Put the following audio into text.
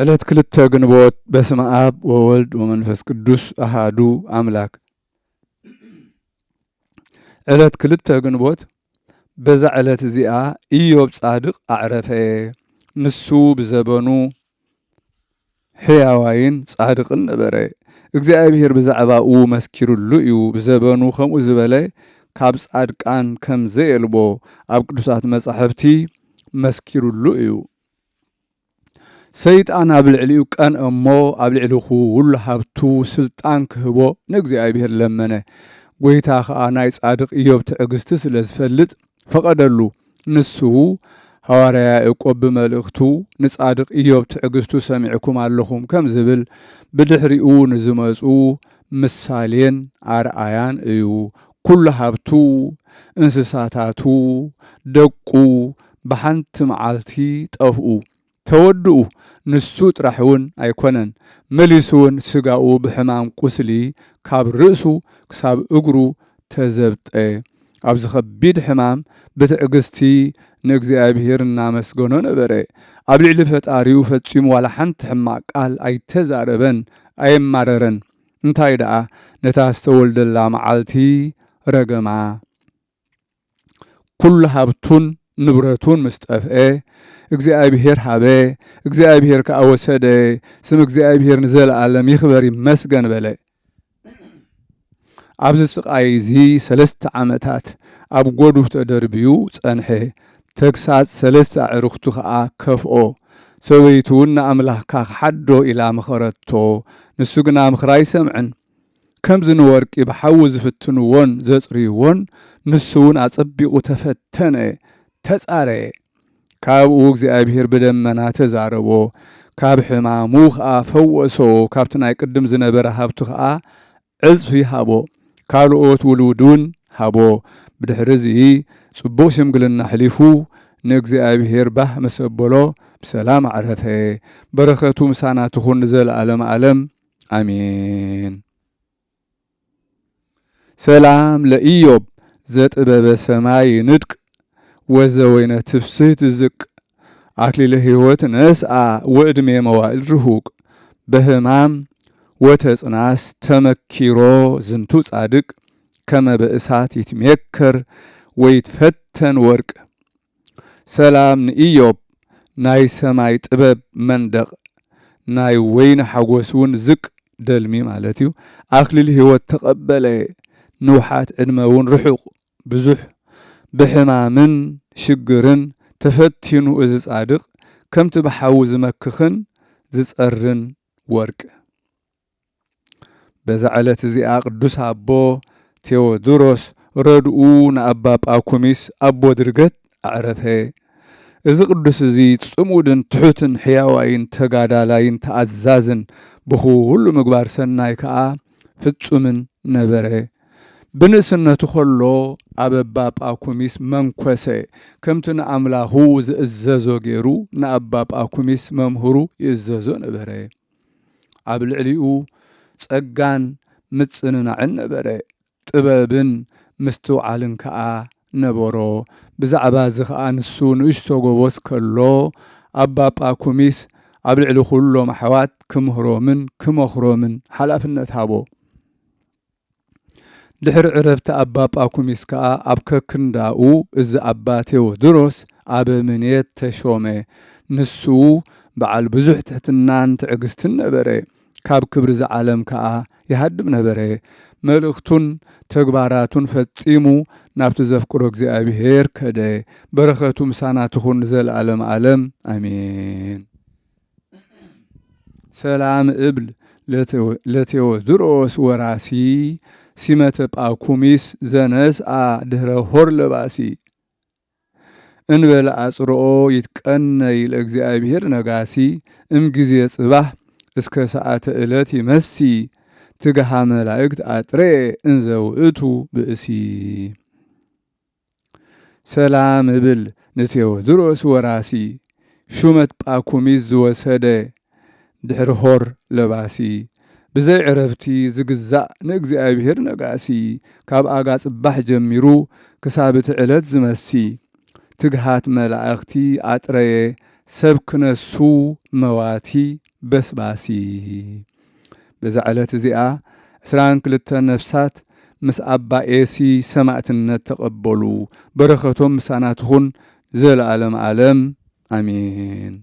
ዕለት ክልተ ግንቦት። በስመ ኣብ ወወልድ ወመንፈስ ቅዱስ ኣሃዱ ኣምላክ። ዕለት ክልተ ግንቦት። በዛ ዕለት እዚኣ ኢዮብ ጻድቕ ኣዕረፈ። ንሱ ብዘበኑ ሕያዋይን ጻድቕን ነበረ። እግዚኣብሔር ብዛዕባኡ መስኪሩሉ እዩ። ብዘበኑ ከምኡ ዝበለ ካብ ጻድቃን ከም ዘየልቦ ኣብ ቅዱሳት መጻሕፍቲ መስኪሩሉ እዩ። ሰይጣን ኣብ ልዕሊኡ ቀንአ እሞ፣ ኣብ ልዕሊ ኩሉ ሃብቱ ስልጣን ክህቦ ንእግዚኣብሔር ለመነ። ጐይታ ኸኣ ናይ ጻድቕ ኢዮብ ትዕግስቲ ስለ ዝፈልጥ ፈቐደሉ። ንሱ፣ ሃዋርያ ያዕቆብ ብመልእኽቱ፣ ንጻድቕ ኢዮብ ትዕግስቱ ሰሚዕኩም ኣለኹም ከም ዝብል፣ ብድሕሪኡ ንዝመጹ ምሳሌን ኣርኣያን እዩ። ኩሉ ሃብቱ፣ እንስሳታቱ፣ ደቁ ብሓንቲ መዓልቲ ጠፍኡ። ተወድኡ፣ ንሱ ጥራሕ እውን ኣይኮነን፣ መሊሱ እውን ስጋኡ ብሕማም ቁስሊ ካብ ርእሱ ክሳብ እግሩ ተዘብጠ። ኣብዚ ከቢድ ሕማም ብትዕግስቲ ንእግዚኣብሔር እናመስገኖ ነበረ። ኣብ ልዕሊ ፈጣሪኡ ፈጺሙ ዋላ ሓንቲ ሕማቕ ቃል ኣይተዛረበን፣ ኣየማረረን። እንታይ ደኣ፣ ነታ ዝተወልደላ መዓልቲ ረገማ። ኩሉ ሃብቱን ንብረቱን ምስ ጠፍኤ፣ እግዚኣብሔር ሃበ፣ እግዚኣብሔር ከኣ ወሰደ፣ ስም እግዚኣብሔር ንዘለኣለም ይኽበር ይመስገን በለ። ኣብዚ ስቓይ እዚ ሰለስተ ዓመታት ኣብ ጐድፍ ተደርብዩ ጸንሐ። ተግሳጽ ሰለስተ ኣዕሩኽቱ ኸኣ ከፍኦ። ሰበይቱ እውን ንኣምላኽካ ክሓዶ ኢላ መኸረቶ። ንሱ ግና ምኽራ ኣይሰምዐን። ከምዚ ንወርቂ ብሓዊ ዝፍትንዎን ዘጽርይዎን፣ ንሱ እውን ኣጸቢቑ ተፈተነ፣ ተጻረየ። ካብኡ እግዚኣብሔር ብደመና ተዛረቦ። ካብ ሕማሙ ኸኣ ፈወሶ። ካብቲ ናይ ቅድም ዝነበረ ሃብቱ ኸኣ ዕጽፊ ሃቦ። ካልኦት ውሉድ እውን ሃቦ። ብድሕሪ እዚ ጽቡቕ ሽምግልና ኣሕሊፉ ንእግዚኣብሔር ባህ ምስ ኣበሎ ብሰላም ኣዕረፈ። በረኸቱ ምሳና ትኹን ንዘለኣለመ ዓለም። ኣሜን። ሰላም ለኢዮብ ዘጥበበ ሰማይ ንድቅ ወዘወይነ ትፍስህት ዝቅ ኣክሊለ ሕይወት ነስኣ ወዕድሜ መዋእል ርሁቅ በህማም ወተጽናስ ተመኪሮ ዝንቱ ጻድቅ ከመ በእሳት ይትሜከር ወይትፈተን ወርቅ። ሰላም ንኢዮብ ናይ ሰማይ ጥበብ መንደቕ፣ ናይ ወይኒ ሓጎስ እውን ዝቅ ደልሚ ማለት እዩ። ኣክሊል ሕይወት ተቐበለ፣ ንውሓት ዕድመ እውን ርሑቕ ብዙሕ ብሕማምን ሽግርን ተፈቲኑ እዚ ጻድቕ ከምቲ ብሓዊ ዝመክኽን ዝጸርን ወርቅ። በዛ ዕለት እዚኣ ቅዱስ ኣቦ ቴዎድሮስ ረድኡ ንኣባ ጳኩሚስ ኣቦ ድርገት ኣዕረፈ። እዚ ቅዱስ እዚ ጽሙድን ትሑትን ሕያዋይን ተጋዳላይን ተኣዛዝን ብኹሉ ምግባር ሰናይ ከኣ ፍጹምን ነበረ። ብንእስነቱ ኸሎ ኣብ ኣባ ጳኩሚስ መንኮሰ። ከምቲ ንኣምላኹ ዝእዘዞ ገይሩ ንኣባ ጳኩሚስ መምህሩ ይእዘዞ ነበረ። ኣብ ልዕሊኡ ጸጋን ምጽንናዕን ነበረ። ጥበብን ምስትውዓልን ከኣ ነበሮ። ብዛዕባ እዚ ኸኣ ንሱ ንእሽቶ ጎቦስ ከሎ ኣባ ጳኩሚስ ኣብ ልዕሊ ኩሎም ኣሕዋት ክምህሮምን ክመኽሮምን ሓላፍነት ሃቦ። ድሕሪ ዕረፍቲ ኣባ ጳኩሚስ ከኣ ኣብ ከክንዳኡ እዚ ኣባ ቴዎድሮስ ኣበምኔት ተሾመ። ንሱ በዓል ብዙሕ ትሕትናን ትዕግስትን ነበረ። ካብ ክብሪ እዚ ዓለም ከኣ ይሃድም ነበረ። መልእኽቱን ተግባራቱን ፈጺሙ ናብቲ ዘፍቅሮ እግዚኣብሔር ከደ። በረኸቱ ምሳና ትኹን ንዘለዓለም ዓለም። ኣሜን። ሰላም እብል ለቴዎ-፣ ለቴዎድሮስ ወራሲ ሲመተ ጳኩሚስ ዘነስኣ ድህረ ሆር ለባሲ። እንበለ ኣጽርኦ ይትቀነይ ለእግዚኣብሔር ነጋሲ፣ እምጊዜ ጽባህ እስከ ሰዓተ ዕለት ይመሲ፣ ትግሃ መላእክት ኣጥረየ እንዘ ውእቱ ብእሲ። ሰላም እብል ንቴዎድሮስ ወራሲ፣ ሹመት ጳኩሚስ ዝወሰደ ድሕሪ ሆር ለባሲ፣ ብዘይ ዕረፍቲ ዝግዛእ ንእግዚኣብሔር ነጋሲ፣ ካብ ኣጋ ጽባሕ ጀሚሩ ክሳብ እቲ ዕለት ዝመሲ፣ ትግሃት መላእኽቲ ኣጥረየ ሰብ ክነሱ መዋቲ በስባሲ። በዛ ዕለት እዚኣ ዕስራን ክልተ ነፍሳት ምስ ኣባ ኤሲ ሰማእትነት ተቐበሉ። በረኸቶም ምሳና ትኹን ዘለዓለም ዓለም። ኣሜን።